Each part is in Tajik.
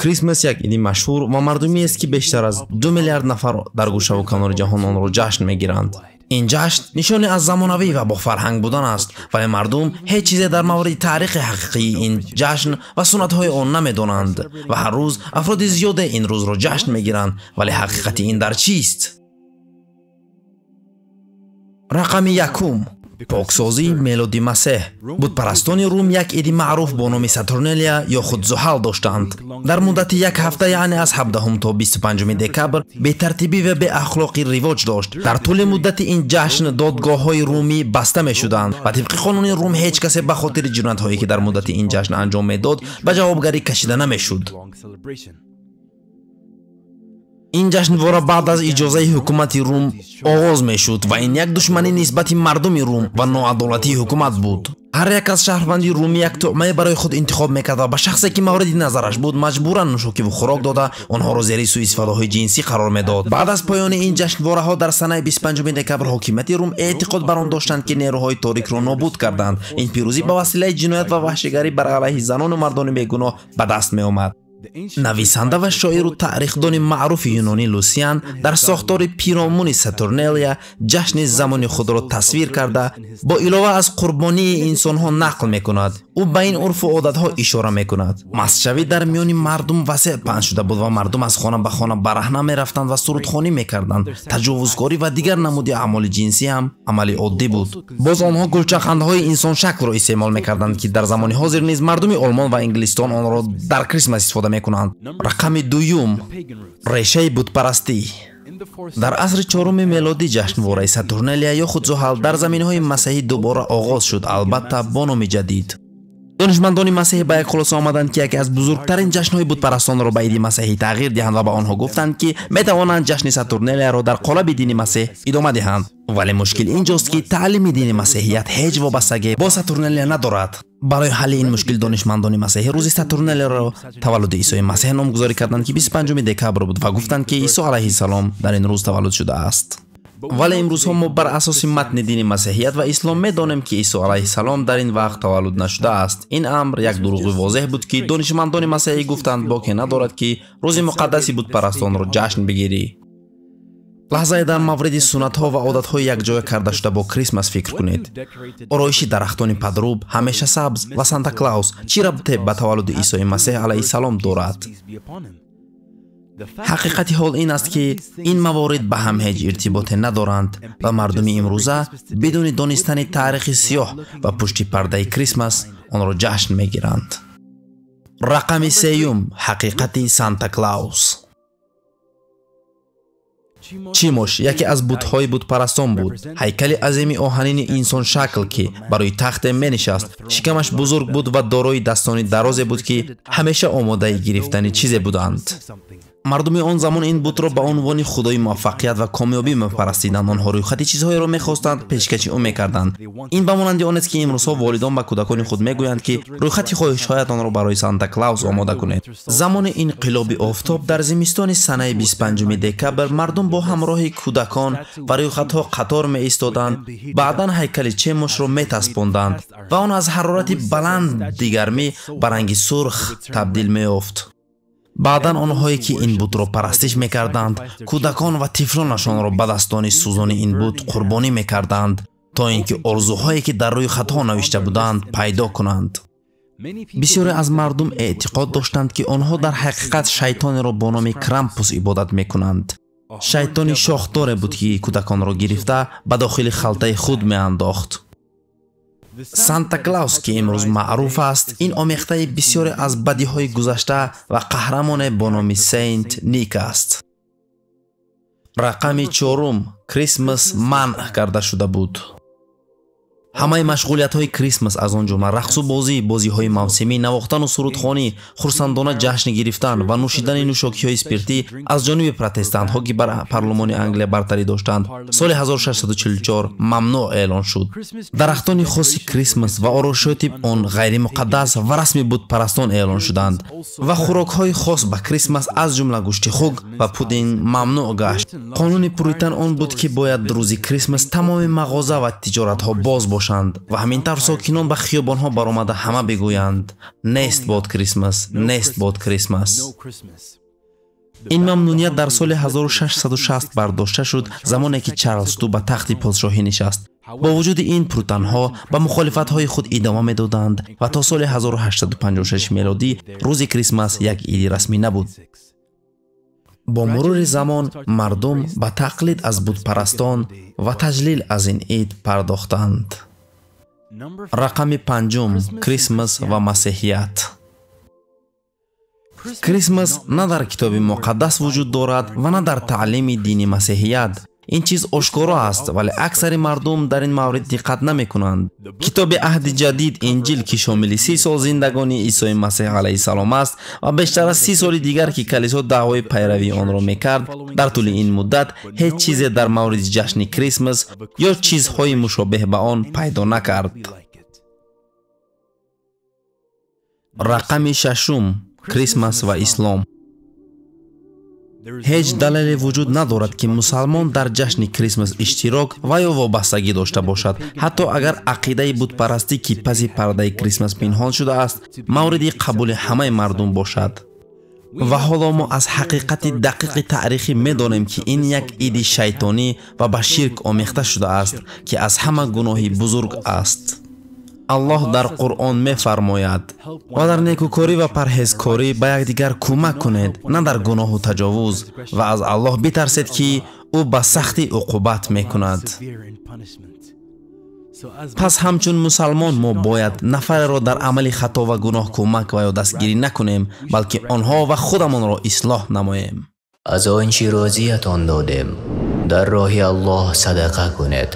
Крисмас як иди машҳур ва мардумӣ аст, ки бештар аз 2 миллиард нафар дар гӯшаву канори ҷаҳон онро ҷашн мегиранд. Ин ҷашн нишоне аз замонавӣ ва бо фарҳанг будан аст, вале мардум ҳеҷ чизе дар мавриди таърихи ҳақиқии ин ҷашн ва суннатҳои он намедонанд ва ҳар рӯз афроди зиёде ин рӯзро ҷашн мегиранд, вале ҳақиқати ин дар чист? Рақами якум: поксозии мелоди Масеҳ. Бутпарастони Рум як иди маъруф бо номи Сатурнелия ё худ Зуҳал доштанд. Дар муддати як ҳафта, яъне аз 17 то 25 декабр, бетартибӣ ва беахлоқӣ ривоҷ дошт. Дар тӯли муддати ин ҷашн додгоҳҳои румӣ баста мешуданд ва тибқи қонуни Рум ҳеҷ касе ба хотири ҷиноятҳое, ки дар муддати ин ҷашн анҷом медод, ба ҷавобгарӣ кашида намешуд. Ин ҷашнвора баъд аз иҷозаи ҳукумати Рум оғоз мешуд ва ин як душманӣ нисбати мардуми Рум ва ноадолатии ҳукумат буд. Ҳар як аз шаҳрванди румӣ як тӯъмае барои худ интихоб мекард ва ба шахсе, ки мавриди назараш буд, маҷбуран нӯшокиву хӯрок дода, онҳоро зери сӯистифодаҳои ҷинсӣ қарор медод. Баъд аз поёни ин ҷашнвораҳо дар санаи 25 декабр ҳокимияти Рум эътиқод бар он доштанд, ки нерӯҳои торикро нобуд карданд. Ин пирӯзӣ ба василаи ҷиноят ва ваҳшигарӣ бар алайҳи занону мардони бегуноҳ ба даст меомад. Нависанда ва шоиру таърихдони маъруфи юнонӣ Лусиан дар сохтори пиромуни Сатурнелия ҷашни замони худро тасвир карда, бо илова аз қурбонии инсонҳо нақл мекунад. Ӯ ба ин урфу одатҳо ишора мекунад. Мастшавӣ дар миёни мардум васеъ паҳн шуда буд ва мардум аз хона ба хона бараҳна мерафтанд ва сурудхонӣ мекарданд. Таҷовузкорӣ ва дигар намуди аъмоли ҷинсӣ ҳам амали оддӣ буд. Боз онҳо гулчақандҳои инсоншаклро истеъмол мекарданд, ки дар замони ҳозир низ мардуми Олмон ва Инглистон онро дар Крисмас истифода мекунанд. Рақами дуюм: решаи бутпарастӣ. Дар асри чоруми мелодӣ ҷашнвораи Сатурнелия ё худ Зуҳал дар заминҳои масеҳӣ дубора оғоз шуд, албатта бо номи ҷадид. Донишмандони масеҳӣ ба як хулоса омаданд, ки яке аз бузургтарин ҷашнҳои бутпарастонро ба иди масеҳӣ тағйир диҳанд ва ба онҳо гуфтанд, ки метавонанд ҷашни Сатурнелияро дар қолаби дини масеҳ идома диҳанд. Вале мушкил инҷост, ки таълими дини масеҳият ҳеҷ вобастагӣ бо Сатурнелия надорад. Барои ҳалли ин мушкил донишмандони масеҳӣ рӯзи Сатурнелияро таваллуди Исои Масеҳ номгузорӣ карданд, ки 25 декабр буд ва гуфтанд, ки Исо алайҳиссалом дар ин рӯз таваллуд шудааст. Вале имрӯзҳо мо бар асоси матни дини масеҳият ва ислом медонем, ки Исо алайҳиссалом дар ин вақт таваллуд нашудааст. Ин амр як дурӯғи возеҳ буд, ки донишмандони масеҳӣ гуфтанд боке надорад, ки рӯзи муқаддаси бутпарастонро ҷашн бигирӣ. Лаҳзае дар мавриди суннатҳо ва одатҳои якҷоя карда шуда бо Крисмас фикр кунед. Ороиши дарахтони падруб, ҳамеша сабз ва Санта Клаус чӣ рабте ба таваллуди Исои Масеҳ алайҳиссалом дорад? Ҳақиқати ҳол ин аст, ки ин маворид ба ҳам ҳеҷ иртиботе надоранд ва мардуми имрӯза бидуни донистани таърихи сиёҳ ва пушти пардаи Крисмас онро ҷашн мегиранд. Рақами сеюм: ҳақиқати Санта Клаус. Чимош яке аз бутҳои бутпарастон буд. Ҳайкали азими оҳанини инсоншакл, ки барои тахте менишаст, шикамаш бузург буд ва дорои дастони дарозе буд, ки ҳамеша омодаи гирифтани чизе буданд. Мардуми он замон ин бутро ба унвони худои муваффақият ва комёбӣ мепарастиданд. Онҳо рӯйхати чизҳоеро мехостанд, пешкаши ӯ мекарданд. Ин ба монанди он аст, ки имрӯзҳо волидон ба кӯдакони худ мегӯянд, ки рӯйхати хоҳишҳоятонро барои Санта Клаус омода кунед. Замони инқилоби офтоб дар зимистони санаи 25 декабр мардум бо ҳамроҳи кӯдакон ва рӯйхатҳо қатор меистоданд, баъдан ҳайкали Чемошро метаспонданд ва он аз ҳарорати баланди гармӣ ба ранги сурх табдил меёфт. Баъдан онҳое, ки ин бутро парастиш мекарданд, кӯдакон ва тифлонашонро ба дастони сӯзони ин бут қурбонӣ мекарданд, то ин ки орзуҳое, ки дар рӯйхатҳо навишта буданд, пайдо кунанд. Бисёре аз мардум эътиқод доштанд, ки онҳо дар ҳақиқат шайтонеро бо номи Крампус ибодат мекунанд. Шайтони шохдоре буд, ки кӯдаконро гирифта ба дохили халтаи худ меандохт. Санта Клаус, ки имрӯз маъруф аст, ин омехтаи бисёре аз бадиҳои гузашта ва қаҳрамоне бо номи Сейнт Ник аст. Рақами чорум: Крисмас манъ карда шуда буд. Ҳамаи машғулиятҳои Крисмас, аз он ҷумла рақсу бозӣ, бозиҳои мавсимӣ, навохтану сурудхонӣ, хурсандона ҷашн гирифтан ва нӯшидани нӯшокиҳои спиртӣ аз ҷониби протестантҳо, ки бар парлумони Англия бартарӣ доштанд, соли 1644 мамнӯъ эълон шуд. Дарахтони хоси Крисмас ва ороишоти он ғайримуқаддас ва расми бутпарастон эълон шуданд ва хӯрокҳои хос ба Крисмас, аз ҷумла гӯшти хук ва пудинг, мамнӯъ гашт. Қонуни пуритан он буд, ки бояд рӯзи Крисмас тамоми мағоза ва тиҷоратҳо боз бошанд. бошанд ва ҳамин тавр сокинон ба хиёбонҳо баромада ҳама бигӯянд: нест бод Крисмас, нест бод Крисмас. Ин мамнуният дар соли 1660 бардошта шуд, замоне ки Чарлз Ду ба тахти подшоҳӣ нишаст. Бо вуҷуди ин, пуританҳо ба мухолифатҳои худ идома медоданд ва то соли 1856 мелодӣ рӯзи Крисмас як иди расмӣ набуд. Бо мурури замон мардум ба тақлид аз бутпарастон ва таҷлил аз ин ид пардохтанд. Рақами панҷум: Крисмас ва масеҳият. Крисмас на дар китоби муқаддас вуҷуд дорад ва на дар таълими дини масеҳият. Ин чиз ошкоро аст, вале аксари мардум дар ин маврид диққат намекунанд. Китоби аҳди ҷадид Инҷил, ки шомили 30 сол зиндагонии Исои Масеҳ алайҳиссалом аст ва бештар аз 30 соли дигар, ки калисо даъвои пайравии онро мекард, дар тӯли ин муддат ҳеҷ чизе дар мавриди ҷашни Крисмас ё чизҳои мушобеҳ ба он пайдо накард. Рақами шашум: Крисмас ва ислом. Ҳеҷ далеле вуҷуд надорад, ки мусалмон дар ҷашни Крисмас иштирок ва ё вобастагӣ дошта бошад, ҳатто агар ақидаи бутпарастӣ, ки паси пардаи Крисмас пинҳон шудааст, мавриди қабули ҳамаи мардум бошад. Ва ҳоло мо аз ҳақиқати дақиқи таърихӣ медонем, ки ин як иди шайтонӣ ва ба ширк омехта шудааст, ки аз ҳама гуноҳи бузург аст. Аллоҳ дар Қуръон мефармояд: ва дар некукорӣ ва парҳезкорӣ ба якдигар кӯмак кунед, на дар гуноҳу таҷовуз, ва аз Аллоҳ битарсед, ки ӯ ба сахтӣ уқубат мекунад. Пас ҳамчун мусалмон мо бояд нафареро дар амали хато ва гуноҳ кӯмак ва ё дастгирӣ накунем, балки онҳо ва худамонро ислоҳ намоем. Аз он чӣ рӯзиятон додем, дар роҳи Аллоҳ садақа кунед,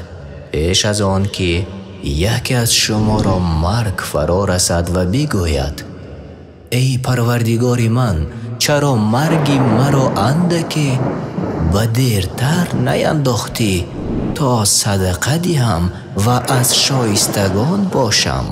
пеш аз он ки яке аз шуморо марг фаро расад ва бигӯяд: эй парвардигори ман, чаро марги маро андаке ба дертар наяндохтӣ, то садақа диҳам ва аз шоистагон бошам?